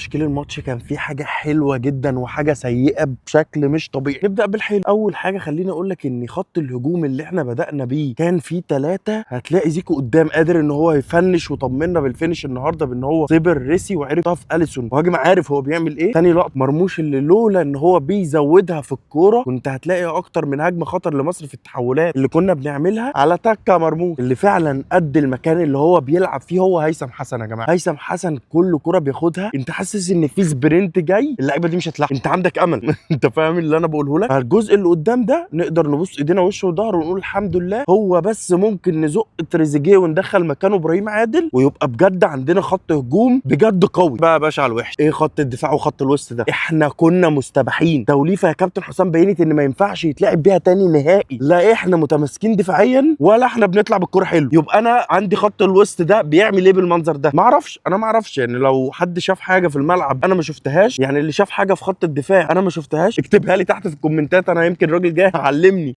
تشكيل الماتش كان فيه حاجة حلوة جدا وحاجه سيئه بشكل مش طبيعي. نبدا بالحلو. اول حاجة خليني اقول لك ان خط الهجوم اللي احنا بدانا بيه كان فيه 3، هتلاقي زيكو قدام قادر ان هو يفنش، وطمنا بال finish النهارده بان هو صبر ريسي وعرف طف اليسون، مهاجم عارف هو بيعمل ايه. تاني لقطة مرموش اللي لولا ان هو بيزودها في الكورة كنت هتلاقي اكتر من هجمة خطر لمصر في التحولات اللي كنا بنعملها على تكه مرموش. اللي فعلا قد المكان اللي هو بيلعب فيه هو هيثم حسن يا جماعة. هيثم حسن كل كرة بياخدها انت حاسس ان في sprint جاي، اللعيبة دي مش هتلحق، انت عندك امل. انت فاهم اللي انا بقوله لك؟ فالجزء اللي قدام ده نقدر نبص ايدينا وش وظهر ونقول الحمد لله. هو بس ممكن نزق تريزيجيه وندخل مكانه ابراهيم عادل ويبقى بجد عندنا خط هجوم بجد قوي. بقى يا باشا على الوحش، ايه خط الدفاع وخط الوسط ده؟ احنا كنا مستباحين. توليفة يا كابتن حسام بينت ان ما ينفعش يتلعب بيها تاني نهائي. لا احنا متماسكين دفاعيا ولا احنا بنطلع بالكورة حلو. يبقى انا عندي خط الوسط ده بيعمل ايه بالمنظر ده؟ ما اعرفش، انا ما اعرفش. يعني لو حد شاف حاجة في الملعب انا ما شفتهاش، يعني اللي شاف حاجة في خط الدفاع انا ما شفتهاش اكتبها لي تحت في الكومنتات، انا يمكن الراجل جاي علمني.